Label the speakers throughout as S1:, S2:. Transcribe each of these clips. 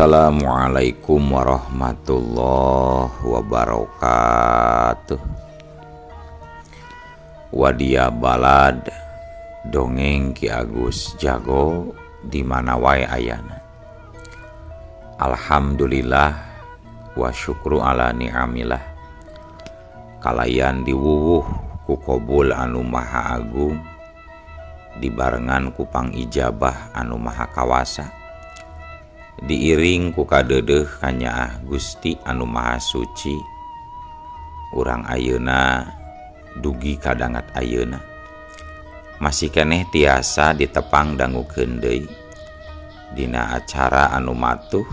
S1: Assalamualaikum warahmatullahi wabarakatuh. Wadia balad dongeng Ki Agus Jago di mana wae ayana. Alhamdulillah wa syukru ala ni'amillah. Kalayan diwuwuh ku kobul anu maha agung, dibarengan ku pangijabah anu maha kawasa, diiring ku kadeudeuh kanyaah Gusti anu maha suci. Urang ayeuna dugi kadangat ayeuna masih keneh tiasa ditepang dangukeun deui dina acara anu matuh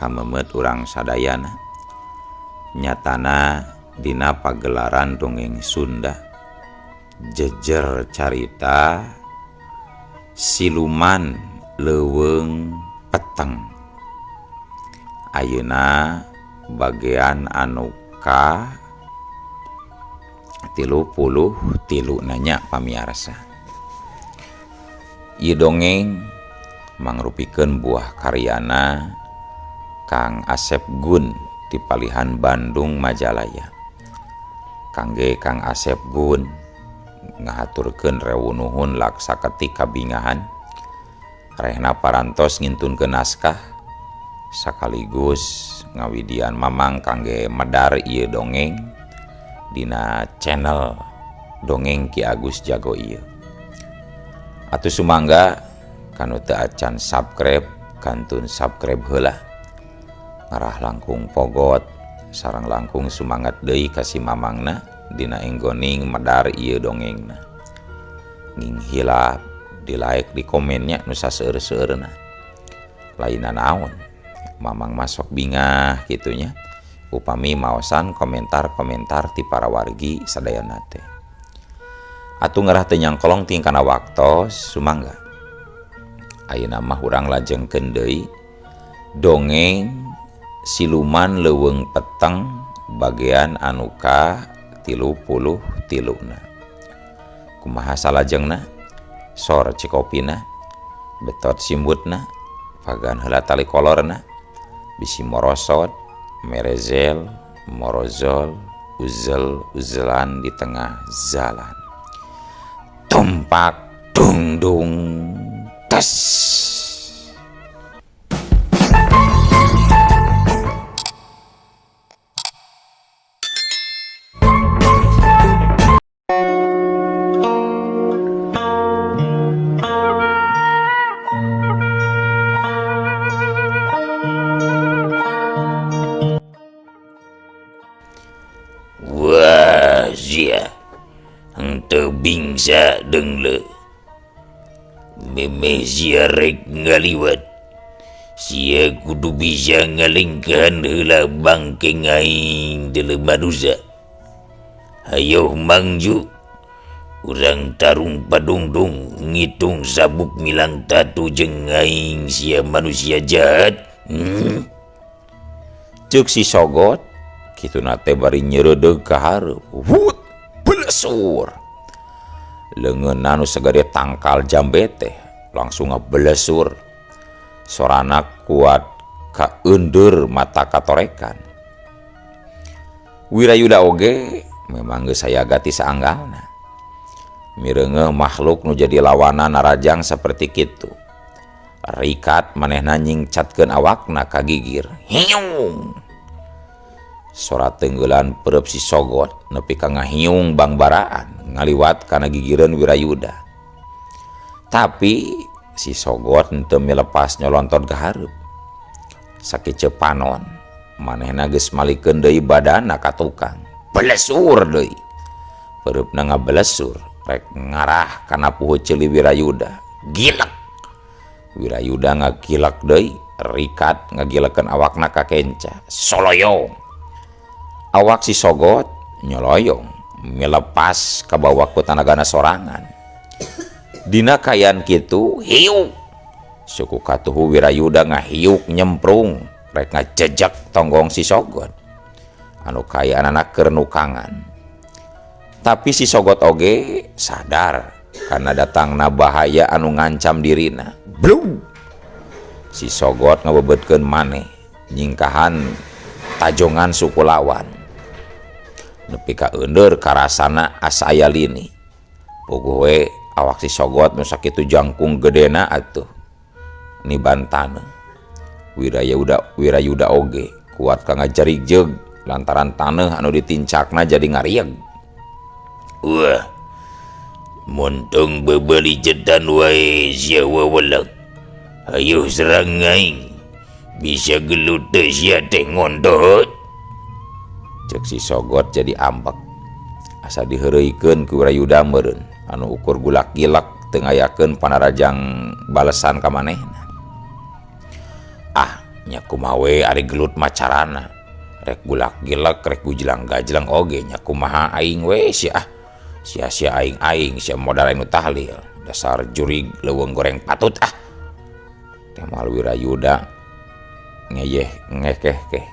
S1: kamemet urang sadayana, nyatana dina pagelaran dongeng Sunda jejer carita siluman leuweung peteng. Ayeuna bagian anu ka 33 nanya pamiarsa. Ieu dongeng mangrupikeun buah karyana Kang Asep Gun di Palihan Bandung Majalaya. Kangge Kang Asep Gun ngahaturkeun rewu nuhun laksa ketik kabingahan rehna parantos ngintunkeun naskah sakaligus ngawidian mamang kangge medar ieu dongeng dina channel Dongeng Ki Agus Jago ieu. Atuh sumangga kanu teu acan subscribe kantun subscribe heula, ngarah langkung pogot sareng langkung sumangat deui ka si mamangna dina enggoning medar ieu dongengna. Nging hilap di like di komennya nu saseueur-seueurna. Lainna naon mamang masok bingah kitunya upami maosan komentar-komentar ti para wargi sadayana teh. Atuh ngarah teu nyangkolong ting kana waktos sumangga. Ayeuna mah urang lajengkeun deui dongeng siluman leuweung peteng bagian anu ka 33 na. Kumaha salajengna? Sor cikopina, betot simbutna, pagan heula tali kolorna, bisi morosot, merezel, morozol, uzel uzelan di tengah jalan. Tumpak dung dung tes.
S2: Wah sia henteu bingsa deungle. Memeh sia rek ngaliwat. Sia kudu bisa ngalengkahan heula bangkeng aing deuleu manusia. Hayoh mangju. Urang tarung padungdung ngitung sabuk milang tatu jeung aing sia manusia jahat.
S1: Ceuk si Sogot kituna teh bari nyeureudeuh ka hareup. Wut belesur. Leungeunna nu sagede tangkal jambe teh langsung ngebelesur. Sorana kuat kaeundeur mata katorekan. Wirayuda oge memang geus sayaga ti saanggalna. Mireungeuh makhluk nu jadi lawanan narajang saperti kitu. Rikat manehna nyingcatkeun awakna ka gigir. Hiung. Sora tenggelan perep si Sogot nepi ka ngahiung bangbaraan ngaliwat kana gigireun Wirayuda. Tapi si Sogot henteu milepas nyolonton ka hareup. Sakiceup panon manehna geus malikeun deui badanna ka tukang. Belesur deui. Pereupna ngabelesur rek ngarah kana puhu ceuli Wirayuda. Gilek. Wirayuda ngagilek deui, rikat ngagilekeun awakna ka kenca. Soloyong. Awak si Sogot nyoloyong milepas kabawa ku tanagana sorangan. Dina kaayaan kitu hiuk. Suku katuhu Wirayuda ngahiuk nyemprung rek ngajejek tonggong si Sogot anu kaayaanana keur nukangan. Tapi si Sogot oge sadar karena datangna bahaya anu ngancam dirina. Blung. Si Sogot ngabebetkeun maneh nyingkahan tajongan suku lawan. Nepi ka eundeur karasana asa aya lini. Puguh we awak si Sogot nu sakitu jangkung gedena atuh niban taneuh. Wirayuda oge kuat ka ngajarijeg lantaran taneuh anu ditincakna jadi ngarieg.
S2: Wah, montong bebeli jetan wae sia wewelek. Hayu serang aing. Bisa gelut teh sia teh ngontot.
S1: Cek si Sogot jadi ambek. Asa diheureuykeun ku Wirayuda meureun anu ukur gulak-gilak teu ngayakeun panarajang balesan ka manehna. Ah, nya kumaha we ari gelut macarana. Rek gulak-gilak rek gujlang-gajlang oge nya kumaha aing we sia ah. Sia-sia aing-aing sia modal aing nu tahlil. Dasar jurig leuweung goreng patut ah. Teh moal Wirayuda ngeyeh ngekeh-keh.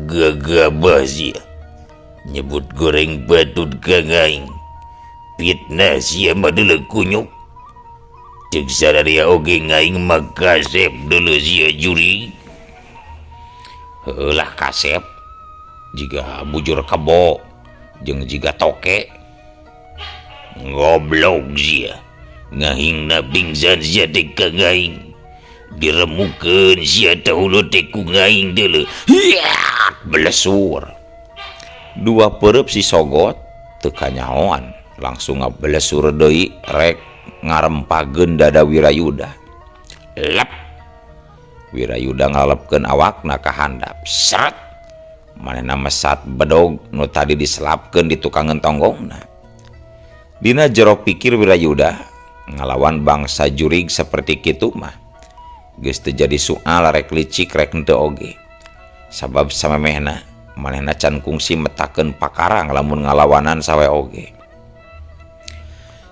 S2: Gagabah sia nyebut goreng patut ka aing. Fitnah sia mah deuleu kunyuk. Ceuk sararia oge ngaing mah kasep deuleu sia jurig.
S1: Heueuh lah kasep jiga bujur kebo jeung jiga toke.
S2: Goblok sia ngahingna pingsan sia teh ka ngaing. Diremukeun sia teh hulu teh ku ngaing deuleu.
S1: Hiat belesur. Dua pereup si Sogot teu kanyahoan langsung ngabelesur deui rek ngarempageun dada Wirayuda. Lep. Wirayuda ngalepkeun awakna ka handap. Seret. Manehna mesat bedog nu tadi diselapkeun di tukangeun tonggongna. Dina jero pikir Wirayuda ngalawan bangsa jurig seperti kitu mah geus teu jadi soal rek licik rek henteu oge. Sabab samemehna manehna can kungsi metakeun pakarang lamun ngalawanan sawe oge.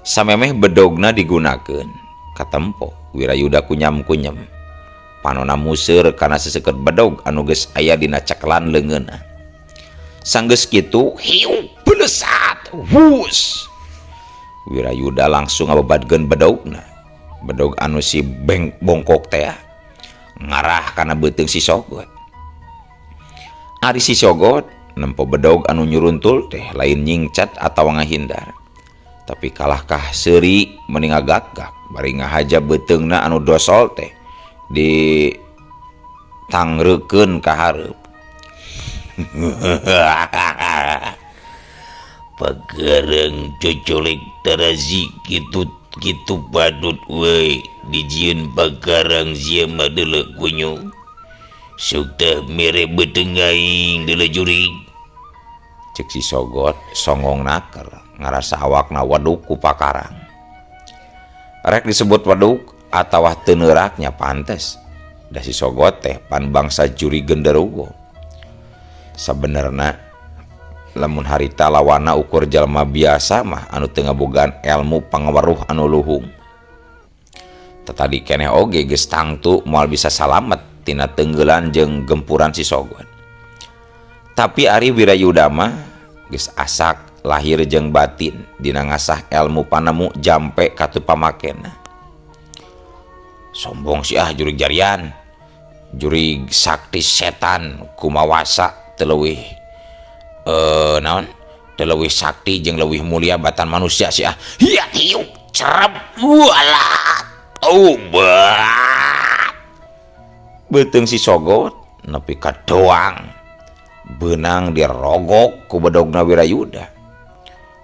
S1: Samemeh bedogna digunakeun katempo Wirayuda kunyam-kunyem. Panona museur kana seseukeut bedog anu geus aya dina cekelan leungeunna. Sanggeus kitu hiu belesat hus. Wirayuda langsung ngabebadkeun bedogna. Bedog anu si beng bongkok teh ngarah kana beuteung si Sogot. Ari si Sogot nempo bedog anu nyuruntul teh lain nyingcat atawa ngahindar. Tapi kalahkah seuri mending ngagak-gak bari ngahaja beuteungna anu dosol teh di tangreukeun ka hareup.
S2: Pagarang cocolek tarazi kitu kitu badut we dijieun pagarang sia mah deuleu kunyuk. Sok teh mere beuteung aing deuleu jurig.
S1: Cek si Sogot songong naker ngarasa awakna waduk ku pakarang. Rek disebut waduk atawa teu neuraknya pantes. Da si Sogot teh pan bangsa juri genderuwo. Sabenerna lamun harita lawana ukur jalma biasa mah anu teu ngabogaan elmu pangaweruh anu luhung. Tetadi keneh oge geus tangtu moal bisa salamet tina tenggelan jeung gempuran si Sogot. Tapi ari Wirayuda mah geus asak lahir jeung batin dina ngasah elmu panemu jampe katu pamakena. Sombong si ah jurig jarian, jurig sakti setan kumawasa teu leuwih naon teu leuwih sakti jeung leuwih mulia batan manusia si ah. Hiat hiuk cerep walah tobat. Beuteung si Sogot nepi ka doang beunang dirogok ku bedogna Wirayuda.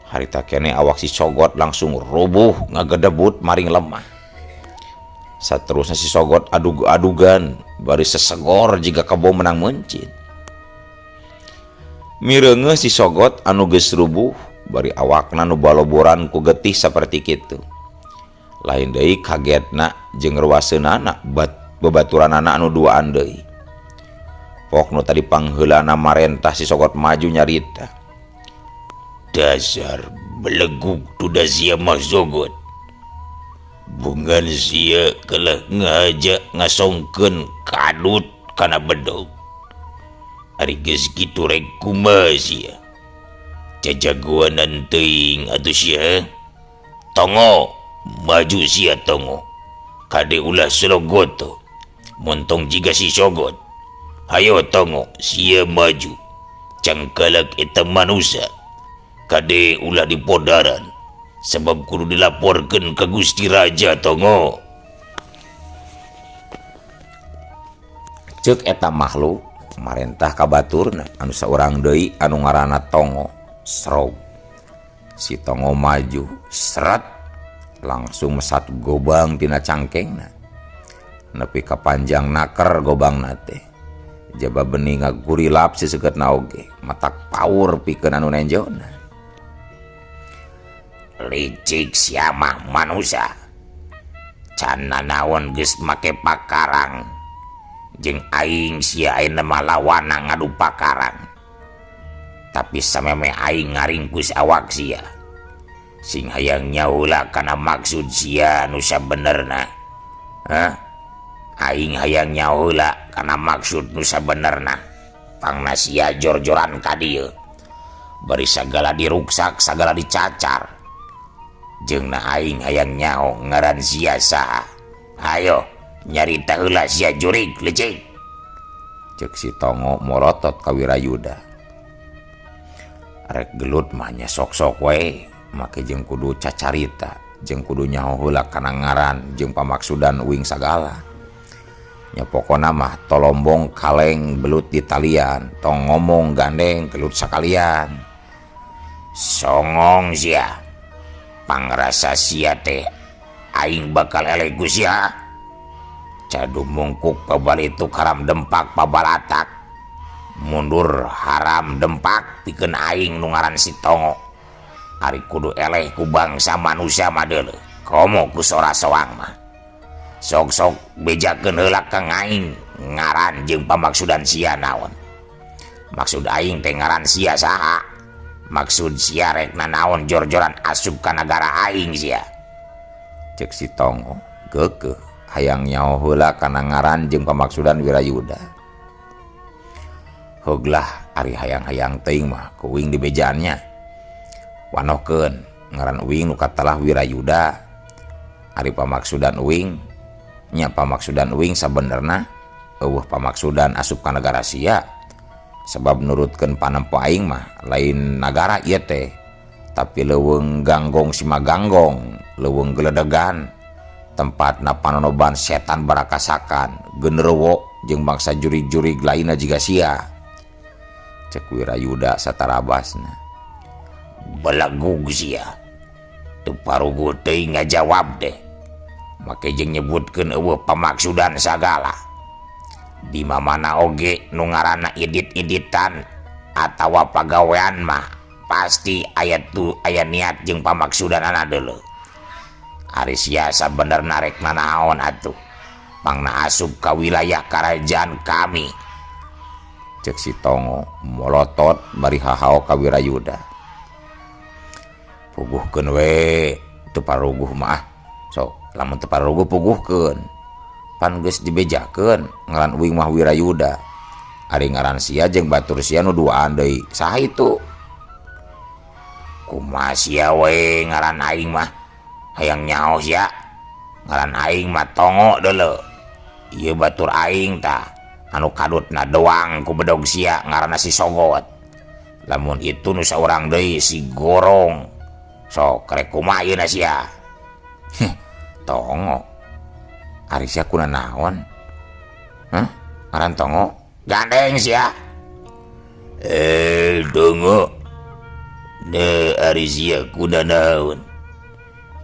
S1: Harita keneh awak si Sogot langsung rubuh ngagedebut maring lemah. Saterusna si Sogot adug-adugan bari sesegor jiga kebo menang meuncit. Mireungeuh si Sogot anu geus rubuh bari awakna nu baloboran ku getih saperti kitu. Lain deui kagetna jeung ruaseunana babaturanana anu duaan deui. Pok nu tadi pangheulana marentah si Sogot maju nyarita.
S2: Dasar belegug tuda sia mah Sogot. Bungan sia kalah ngahaja ngasongkeun kadut kana bedog. Ari geus kitu rek kumaha sia? Jajagoanan teuing atuh sia. Tongo maju sia tongo. Kade ulah sologoto. Montong jiga si Sogot. Hayo Tongo sia maju. Cangkalak eta manusia. Kade ulah dipodaran. Sebab kudu dilaporkeun ka Gusti Raja Tongo.
S1: Ceuk eta makhluk marentah ka baturna anu saurang deui anu ngaranna Tongo. Srog. Si Tongo maju, seret langsung mesat gobang tina cangkengna. Nepi ka panjang naker gobangna teh. Jaba bening ngagurilap sisegetna oge, matak paur pikeun anu nenjona.
S2: Licik sia mah manusia. Can nanaon geus make pakarang. Jeung aing sia ayeuna mah lawana ngadu pakarang. Tapi sameme aing ngaringkus awak sia. Sing hayang nyaula kana maksud sia nu sabenerna. Hah? Aing hayang nyaula kana maksud nu sabenerna. Pangna sia jor-joran ka dieu. Bari sagala diruksak, sagala dicacar. Jeung na aing hayang nyaho ngaran sia saha. Hayo nyarita heula sia jurig licik.
S1: Ceuk si Tongo morotot ka Wirayuda. Rek gelut mah nya sok-sok we, make jeung kudu cacarita, jeung kudu nyaho heula kana ngaran jeung pamaksudan uing sagala. Nya pokona mah tolombong kaleng belut di talian, tong ngomong gandeng gelut sakalian.
S2: Songong sia. Pangrasa sia teh aing bakal eleh ku sia. Cadu mungkuk pabalitu haram dempak pabalatak. Mundur haram dempak pikeun aing nu ngaran si Tongo. Ari kudu eleh ku bangsa manusia mah deuleu. Komo ku sora soang mah. Sok-sok bejakeun heula ka aing ngaran jeung pamaksudan sia naon. Maksud aing teh ngaran sia saha? Maksud sia rek nanaon jor-joran asup ka nagara aing sia.
S1: Ceuk si Tongo geukeuh hayang nyaho heula kana ngaran jeung pamaksudan Wirayuda. Heuglah ari hayang-hayang teuing mah ku uing dibejaannya. Wanohkeun ngaran uing nu katalah Wirayuda. Ari pamaksudan uing nya pamaksudan uing sabenerna eueuh pamaksudan asup ka nagara sia. Sebab nurutkeun panempo aing mah lain nagara ieu teh, tapi leuweung ganggong simaganggong, leuweung geledegan, tempatna panonoban setan barakasakan, genderuwo jeung bangsa jurig-jurig lainna jiga sia. Ceuk Wirayuda satarabasna.
S2: Belegug sia. Teu paruguh teuing ngajawab teh. Make jeung nyebutkeun eueuh pamaksudan sagala. Di mamana oge nu ngaranna idit-iditan atawa pagawean mah pasti aya tu aya niat jeung pamaksudanana deuleu. Ari sia sabenerna rek nanaon atuh? Pangna asup ka wilayah karajaan kami.
S1: Ceuk si Tongo molotot bari hahao ka Wirayuda. Puguhkeun we teu paruguh mah. Sok lamun teu paruguh puguhkeun. Pan geus dibejakeun ngaran uing mah Wirayuda. Ari ngaran sia jeung batur sia nu duaan deui. Saha itu?
S2: Kumaha sia we ngaran aing mah? Hayang nyaho sia. Ngaran aing mah Tongo deuleu. Ieu batur aing tah anu kadutna doang ku bedog sia ngaranna si Sogot. Lamun itu nu saurang deui si Gorong. Sok rek kumaha yeuna sia?
S1: Tongo. Ari sia kuna naon? Hah? Ngaran Tongo?
S2: Gandeng sia. Tongo. Ne ari sia kuna naon?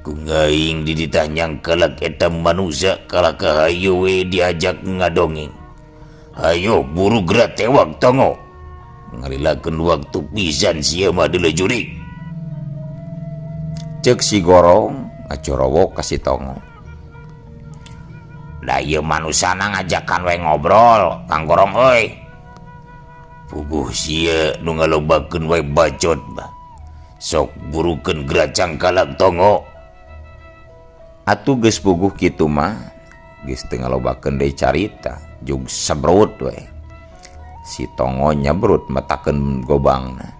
S2: Ku ngaing diditah nyangkalak eta manusia kalah ka hayu we diajak ngadongeng. Hayo buru geura tewak Tongo. Ngalilakeun waktu pisan sia mah deuleu jurig.
S1: Ceuk si Gorong ngacorowok ka si Tongo.
S2: Da ieu manusana ngajakan we ngobrol, Kang Gorong euy. Puguh sia nu ngalobakeun we bacot mah. Sok burukeun geura cangkalak Tongo.
S1: Atuh geus puguh kitu mah, geus teu ngalobakeun deui carita, jug sebrut we. Si Tongo nyebrut metakeun gobangna.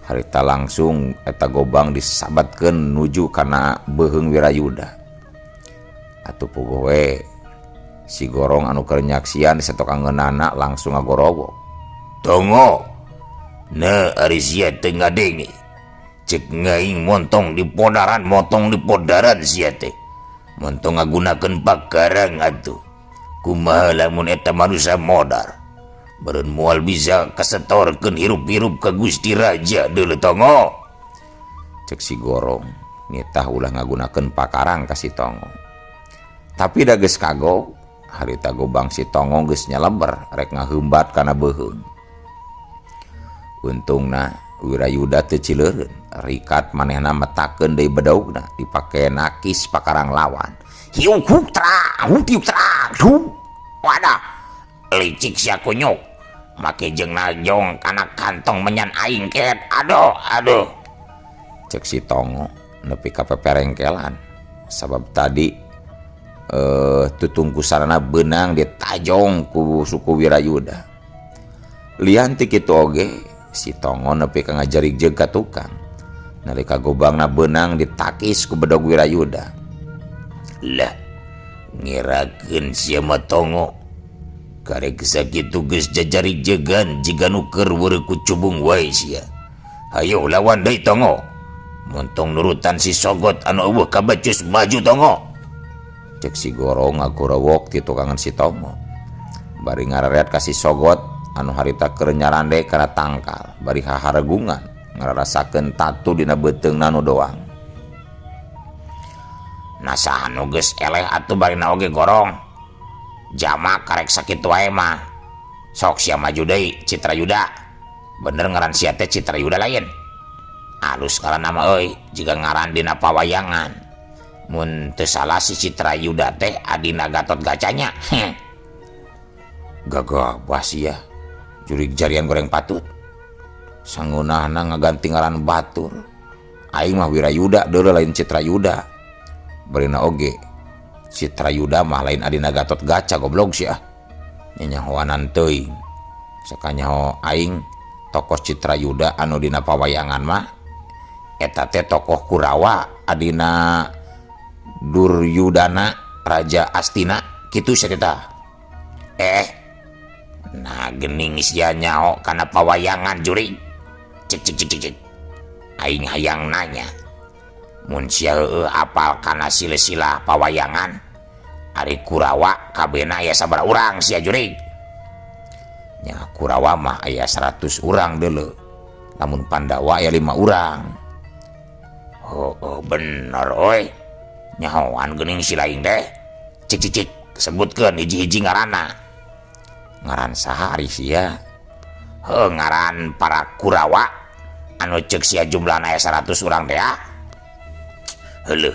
S1: Harita langsung eta gobang disabatkeun nuju kana beuheung Wirayuda. Atuh puguh we Si Gorong anu keur nyaksian disatokangeunana langsung ngagorowok.
S2: Tongo. Nah, ari sia teu ngadenge. Cek ngaing montong di podaran sia teh. Montong ngagunakeun pakarang atuh. Kumaha lamun eta manusia modar. Beureun moal bisa kasetorkeun hirup-hirup ka Gusti Raja deuleu Tongo.
S1: Cek si Gorong nitah ulah ngagunakeun pakarang ka si Tongo. Tapi da geus kagok, harita gobang si Tongo geus nyaleber rek ngaheumbat kana beuheung. Untungna Wirayuda teu cileureun, rikat manehna metakeun deui bedogna dipake nakis pakarang lawan.
S2: Hiuk huk tra, huk tiuk tra, huk. Wadah, licik sia kunyuk. Make jeung najong kana kantong menyan aing ket. Aduh, aduh.
S1: Cek si Tongo nepi ka peperengkelan. Sabab tadi tutungkusanana beunang ditajong ku suku Wirayuda. Lian ti kitu oge si Tongo nepi ka ngajarig ka tukang. Nalika gobangna beunang ditakis ku bedog Wirayuda.
S2: Lah, ngirakeun sia mah Tongo. Karek sakitu geus jajarig jegan jiga nu keur weureu ku cubung wae sia. Hayo lawan deui Tongo. Montong nurutan si Sogot anu eueuh kabecus maju Tongo.
S1: Cek si Gorong ngagorowok ti tukangan si Tongo. Bari ngarareat ka si Sogot anu harita keur nyarande kana tangkal, bari haharegungan ngararasakeun tatu dina beuteungna nu doang.
S2: Nasahan nu geus eleh atuh barina oge Gorong. Jama karek sakitu wae mah. Sok sia maju deui Citrayuda. Bener ngaran sia teh Citrayuda lain. Alus ngaran nama euy, jiga ngaran dina pawayangan. Mun teu salah si Citrayuda teh adina Gatot Gacanya.
S1: Gagabah sia. Jurig jarian goreng patut. Sangeunahna ngaganti ngaran batur. Aing mah Wirayuda deuleu lain Citrayuda. Barina oge Citrayuda mah lain adina Gatot Gaca goblok sia. Nyanyahoanan teuing. Sakanyaho aing tokoh Citrayuda anu dina pawayangan mah eta teh tokoh Kurawa adina Duryudana Raja Astina kitu sia teh.
S2: Nah gening sia nyaho kana pawayangan jurig. Cek cek cek cek. Aing hayang nanya. Mun sia heueuh apal kana silsilah pawayangan, ari Kurawa kabehna aya sabaraha urang sia jurig?
S1: Nya Kurawa mah aya 100 urang deuleu. Lamun Pandawa aya 5 urang.
S2: Oh, bener euy. Nyahoan geuning si laing teh. Cik cik cik sebutkeun hiji-hiji ngaranna.
S1: Ngaran saha ari sia?
S2: Heuh, ngaran para Kurawa anu ceuk sia jumlahna aya 100 urang teh. Heuleuh,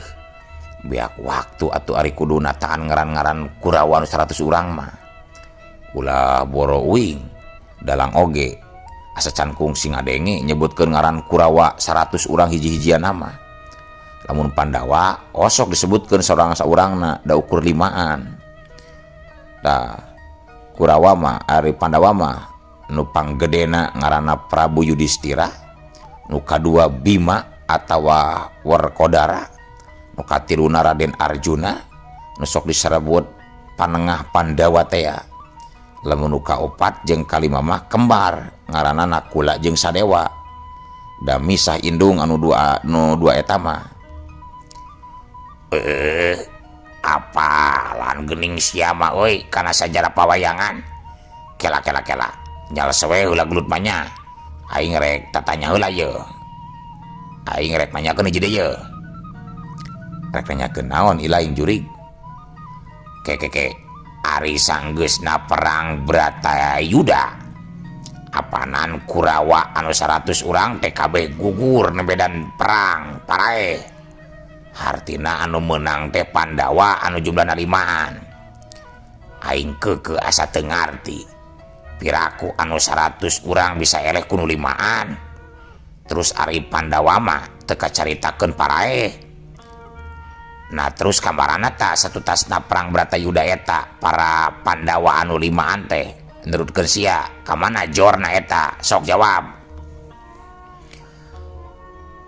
S1: beak waktu atuh ari kudu nataan ngaran-ngaran Kurawa anu 100 urang mah. Ulah boro uing dalang oge asa can kungsi ngadenge nyebutkeun ngaran Kurawa 100 urang hiji-hijian mah. Lamun Pandawa osok disebutkeun saurang saurangna da ukur 5an. Tah Kurawa mah ari Pandawa mah nu panggedena ngaranna Prabu Yudhistira, nu kadua Bima atawa Werkodara, nu katiluna Raden Arjuna, nu sok diserebut panengah Pandawa teh. Lamun nu kaopat jeung kalima mah kembar ngaranna Nakula jeung Sadewa. Da misah indung anu dua nu dua eta mah.
S2: Apalan geuning sia mah euy kana sajarah pawayangan. Kela kela kela. Nyales we heula gelut mah nya. Aing rek tatanya heula ye. Aing rek nanyakeun hiji deui ye.
S1: Rek nanyakeun naon ilaing jurig?
S2: Ke ke ke. Ari sanggeusna perang Bratayuda. Apanan Kurawa anu 100 urang teh kabeh gugur nembedan perang paraeh. Hartina anu meunang teh Pandawa anu jumlahna 5an. Aing keukeuh asa teu ngarti. Piraku anu 100 urang bisa eleh ku nu 5an. Terus ari Pandawa mah teu kacaritakeun paraeh. Nah terus kamarana ta satutasna perang Bratayuda eta para Pandawa anu 5an teh nurutkeun sia ka mana jorna eta? Sok jawab.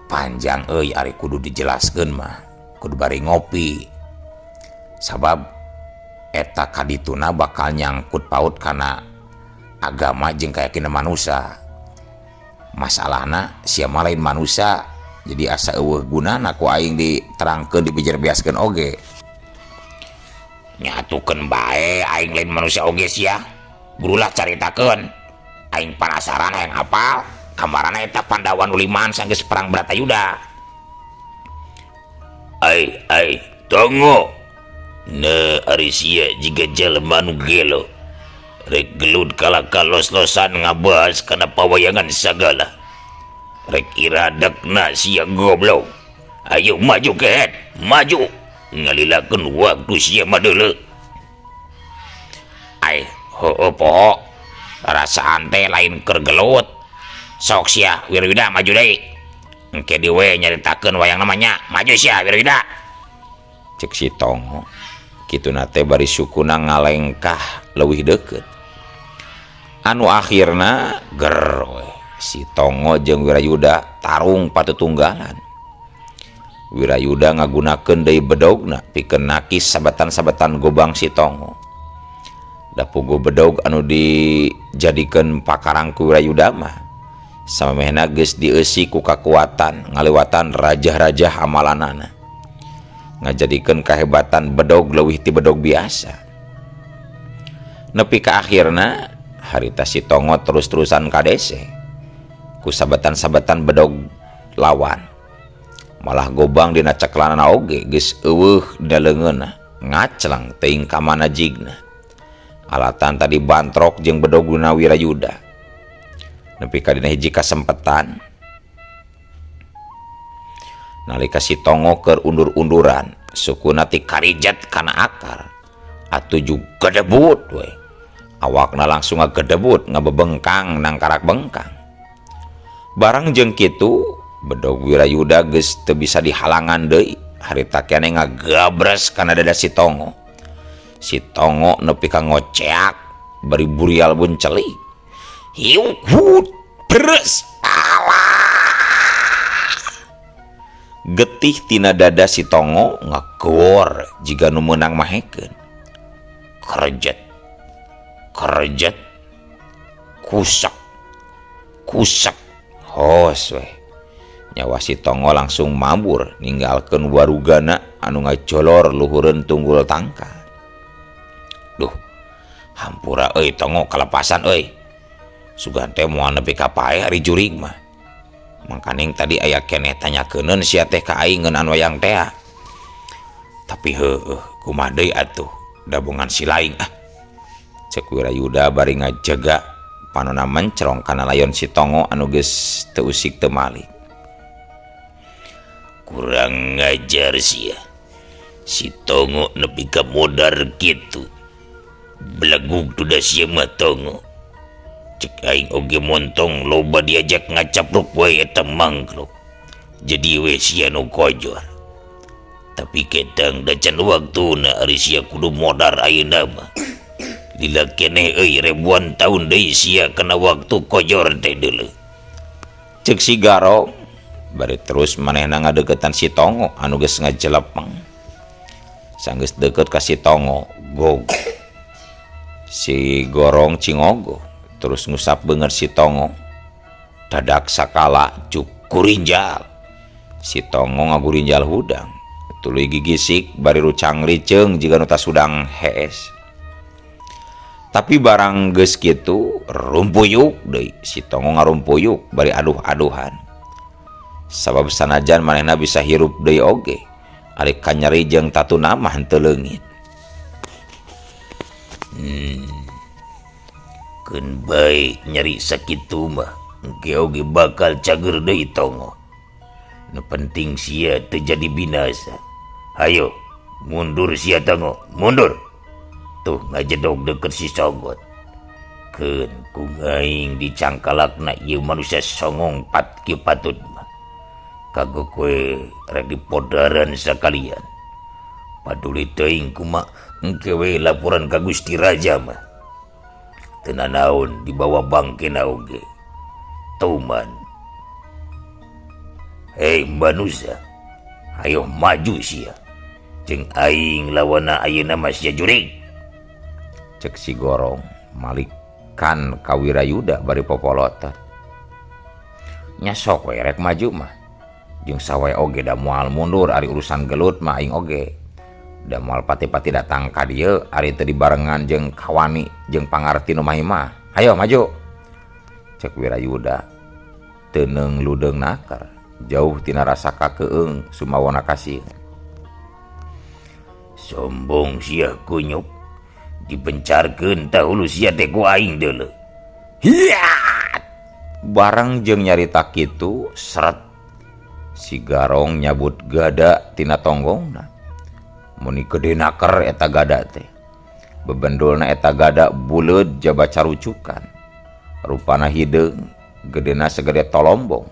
S1: Panjang euy ari kudu dijelaskeun mah, kudu bari ngopi. Sabab Eta kadituna bakal nyangkut paut kana agama jeung kayakinan manusia. Masalahna sia mah lain manusia, jadi asa euweuh gunana ku aing diterangkeun, dibejer-beaskeun oge.
S2: Nyatukeun bae, aing lain manusia oge sia. Burulah caritakeun, aing penasaran, hayang apal kamarana eta Pandawa nu limaan sanggeus perang Bratayuda. Ai ai Tongo, ne ari sia jiga jelema nu gelo, rek gelut kalaka los-losan ngabahas kana pawayangan sagala. Rek iradekna sia, goblok? Ayo maju kehed, maju, ngalilakeun waktu sia mah deuleu. Ai heueuh, poho rasaan teh lain keur gelut. Sok sia Wirayuda maju deui, engke diwe nyaritakeun wayang namanya. Maju sia, Wirayuda.
S1: Cek si Tongo kituna teh bari sukuna ngalengkah leuwih deukeut, anu akhirna ger we si Tongo jeung Wirayuda tarung patutunggalan. Wirayuda ngagunakeun deui bedogna pikeun nakis sabetan-sabetan gobang si Tongo. Da puguh bedog anu dijadikeun pakarang ku Wirayuda mah samemehna geus dieusi ku kakuatan ngaliwatan rajah-rajah amalanana, ngajadikeun kahebatan bedog leuwih ti bedog biasa. Nepi ka akhirna harita si Tongo terus-terusan kadese ku sabetan-sabetan bedog lawan, malah gobang dina ceklanana oge geus euweuh dina leungeunna, ngaclang teuing ka mana jigna alatan tadi bantrok jeung bedogna Wirayuda. Nepi ka dina hiji kasempetan, nalika si Tongo keur undur-unduran, sukuna ti karijat kana akar atuh juga gedebut we. Awakna langsung ngagedebut, ngabebengkang nangkarak bengkang. Barang jeung kitu bedog Wirayuda geus teu bisa dihalangan deui, harita keneh ngagabres kana dada si Tongo. Si Tongo nepi ka ngoceak bari burial buncelik. Hiuk hut beres, alah, getih tina dada si Tongo ngagor jiga nu meunang mahekeun. Kerjet kerjet, kusak kusak, hos weh nyawa si Tongo langsung mabur ninggalkeun warugana anu ngajolor luhureun tunggul tangkal. Duh, hampura euy Tongo, kalepasan euy. Sugan teh moal nepi ka paeh ari jurig mah. Mangkaning tadi aya keneh tanyakeunun sia teh ka aing ngeunaan wayang tea. Tapi heueuh, kumaha deui atuh, dabongan si laing ah. Cek Wirayuda bari ngajaga panona mencrong kana layon si Tongo anu geus teu usik teu malik.
S2: Kurang ngajar sia, si Tongo nepi ka modar kitu. Belegug tuh sia mah, Tongo. Cek aing oge montong loba diajak ngacapruk wae eta mangkluk, jadi we sia nu kojor. Tapi ketang da can waktuna, ari sia kudu modar ayeuna mah. Lila keneh euy, ribuan tahun deui sia kana waktu kojor teh deuleu.
S1: Cek si Garong bari terus manehna ngadeukeutan si Tongo anu geus ngajelepeng. Sanggeus deukeut ka si Tongo, gog si Gorong cingogo terus ngusap beungeut si Tongo. Dadak sakala cukurinjal si Tongo ngagurinjal hudang, tuluy gigisik bari rucang riceung jiga nu sudang hees. Tapi barang geus kitu rumpuyuk deui si Tongo, ngarumpuyuk bari aduh-aduhan, sabab sanajan manehna bisa hirup deui oge, ari kanyeri jeung tatuna mah henteu leungit.
S2: Keun bae nyeri sakitu mah, engke oge bakal cager deui, Tongo. Nu penting sia teu jadi binasa. Hayo mundur sia, Tongo, mundur tuh, ngajedog deket si Sogot. Keun ku aing dicangkalakna ieu manusia songong pat kieu. Patut mah kagok we rek dipodaran sakalian, paduli teuing kumaha, engke we laporan ka Gusti Raja mah. Teu nanaon dibawa bangkena oge tuman. Hei manusia, ayo maju sia, jeung aing lawana ayeuna mah sia jurig.
S1: Cek si Gorong malikan ka Wirayuda bari popolotot. Nya sok we rek maju mah. Jeung sawae oge da moal mundur ari urusan gelut mah aing oge. Da moal pati-pati datang ka dieu ari teu dibarengan jeung kawani jeung pangarti nu mah. Hayo maju. Cek Wirayuda teu ludeung naker jauh tina rasa kakeung sumawona kasih.
S2: Sombong sia kunyuk. Dibencarkeun tah hulu sia teh ku aing deuleu.
S1: Hiat! Barang jeung nyarita kitu seret si Garong nyabut gada tina tonggongna. Meni gede naker eta gada teh. Bebendulna eta gada buleud jaba carucukan. Rupana hideung, gedena segede tolombong.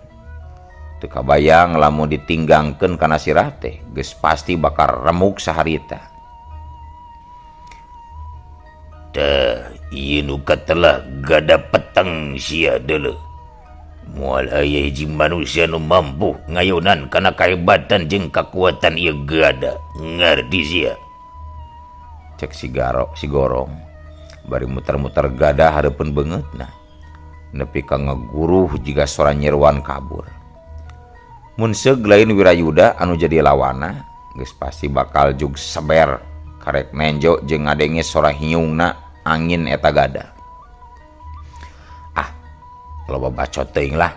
S1: Teu kabayang lamun ditinggangkeun kana sirah teh geus pasti bakal remuk saharita.
S2: Tah ieu nu katelah gada peteng sia deuleu. Moal aya hiji manusia nu mampu ngayonan kana kahebatan jeung kakuatan ieu gada. Ngarti sia.
S1: Cek si Garok si Gorong bari muter-muter gada hareupeun beungeutna. Nepi ka ngaguruh jiga sora nyeruan kabur. Mun seug lain Wirayuda anu jadi lawana geus pasti bakal jug seber karek nenjo jeung ngadenge sora hiungna angin eta gada. Ah, loba bacot teuing lah.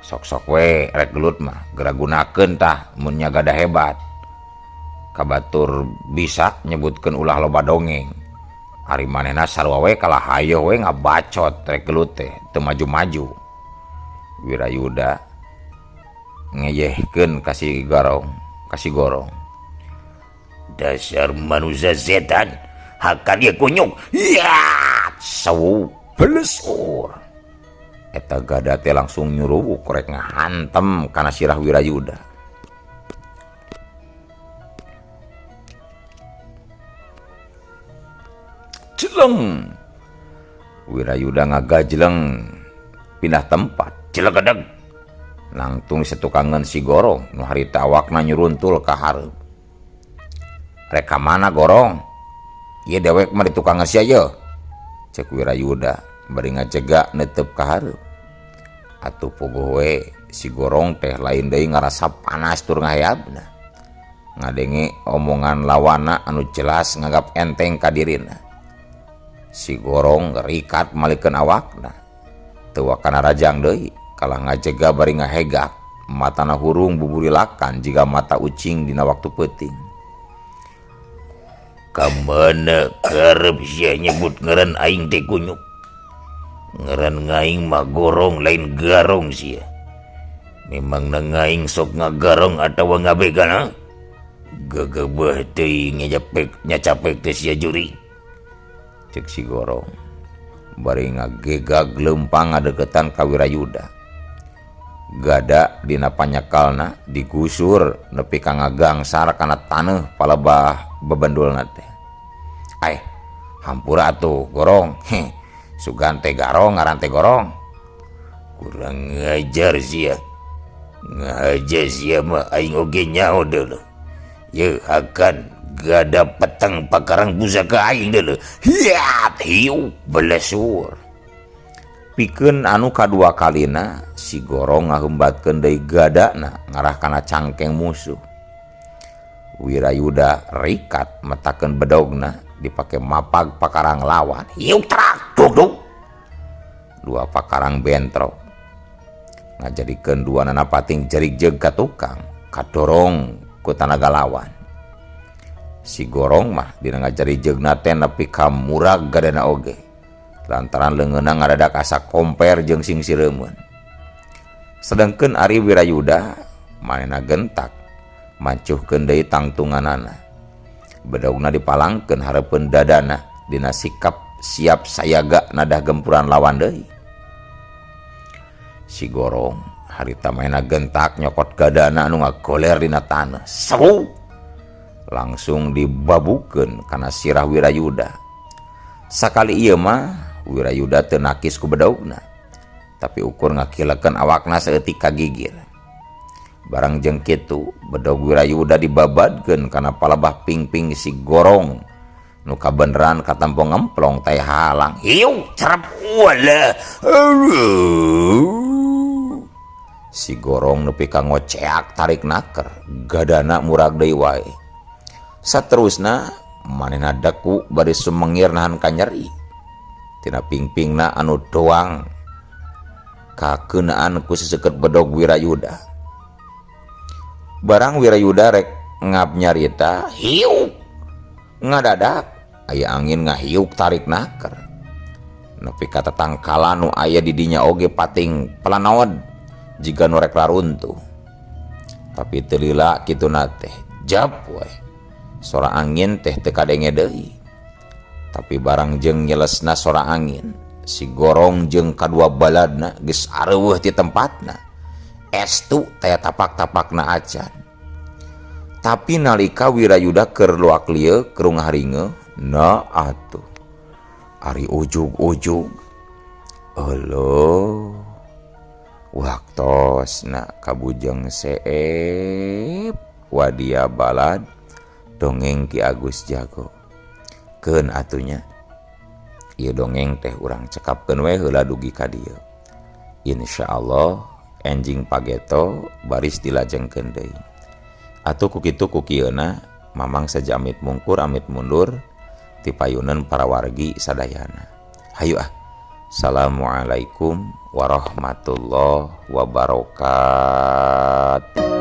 S1: Sok-sok we rek gelut mah geura gunakeun tah mun nya gada hebat. Kabatur bisa nyebutkeun ulah loba dongeng. Ari manehna sarua we kalah hayoh we ngabacot rek gelut teh teu maju-maju. Wirayuda ngeyehkeun ka si Garong, ka si Gorong.
S2: Dasar manusia setan, hakan ieu kunyuk.
S1: Hiat, sewu belesur. Eta gada teh langsung nyuruwuk rek ngahantem kana sirah Wirayuda. Jeleng. Wirayuda ngagajleng pindah tempat. Cilegedeg. Nangtung setukangan si Gorong nu harita awakna nyuruntul ka hareup. Rek ka mana Gorong? Ieu dewek mah ditukangan sia ye. Cek Wirayuda bari ngajega netep ka hareup. Atuh puguh we si Gorong teh lain deui ngarasa panas tur ngahayabna. Ngadenge omongan lawana anu jelas nganggap enteng ka dirina. Si Gorong ngerikat malikeun awakna. Teu wakana rajang deui kalah ngajega bari ngahegak, matana hurung buburilakan jiga mata ucing dina waktu peuting.
S2: Ka mana karep sia nyebut ngaran aing teh kunyuk? Ngaran aing mah Gorong lain Garong sia. Memang ngaing sok ngagarong atawa ngabegana? Gegebeuh teuing nyacapek teh sia juri.
S1: Cek si Gorong bari ngagegag leumpang ngadeukeutan ka Wirayuda. Gada dina panyekalna digusur nepi ka ngagangsar kana taneuh palebah bebendulna teh. Ai, hampura atuh Gorong. Heh, sugan teh Garong ngaran teh Gorong.
S2: Kurang ngajar sia. Ngajar sia mah aing oge nyaho deuleu. Ye hakan gada peteng pakarang pusaka aing deuleu. Hiat hiu belesur.
S1: Pikeun anu kadua kalina si Gorong ngahembatkeun deui gadana ngarah kana cangkeng musuh. Wirayuda rikat metakeun bedogna dipake mapag pakarang lawan. Hiu trak dugdug. Dua pakarang bentrok. Ngajadikeun dua nana pating jerig-jeug ka tukang, kadorong ku tanaga lawan. Si Gorong mah dina ngajarijeugna teh nepi ka murag gadana oge. Lantaran leungeunna ngadadak asa komper jeung sing sireumeun. Sedengkeun ari Wirayuda manehna gentak mancuhkeun deui tangtunganana. Bedogna dipalangkeun hareupeun dadana dina sikap siap sayaga nadah gempuran lawan deui. Si Gorong harita manehna gentak nyokot gadana anu ngagoler dina taneuh. Sewu! Langsung dibabukeun kana sirah Wirayuda. Sakali ieu mah Wirayuda teu nakis ku bedogna, tapi ukur ngakilekeun awakna saeutik kagigir. Barang jeung kitu bedog Wirayuda dibabadkeun kana palebah pingping si Gorong Nu kabeneran katempo ngemplong teh halang.
S2: Hiu cerep wala.
S1: Si gorong nepi ka ngoceak tarik naker, gadana murag deui wae. Saterusna manehna deku bari sumengir nahan kanyeri. Tina pingpingna anu doang kakeunaan ku seseukeut bedog Wirayuda. Barang Wirayuda rek ngap nyarita,
S2: hiuk
S1: ngadadak aya angin ngahiuk tarik naker. Nepi ka tatangkalan nu aya di dinya oge pating pelanaod jiga nu rek raruntuh. Tapi teu lila kituna teh, jap we. Sora angin teh teu kadenge deui. Tapi barang jeung nyelesna sora angin, si gorong jeung kadua baladna geus areuweuh ti tempatna. Estu teh tapak-tapakna acan. Tapi nalika Wirayuda keur luak lieu keur ngaharinge, na atuh. Ari ujug-ujug. Euleuh. Waktosna kabujeng seep wadia balad dongeng Ki Agus Jago. Keun atunya. Ieu dongeng teh urang cekapkeun we heula dugi ka dieu. Insyaallah enjing pageto baris dilajengkeun deui. Atuh ku kitu ku kieuna Mamang saja amit mungkur amit mundur ti payunan para wargi sadayana. Hayu ah. Assalamualaikum warahmatullahi wabarakatuh.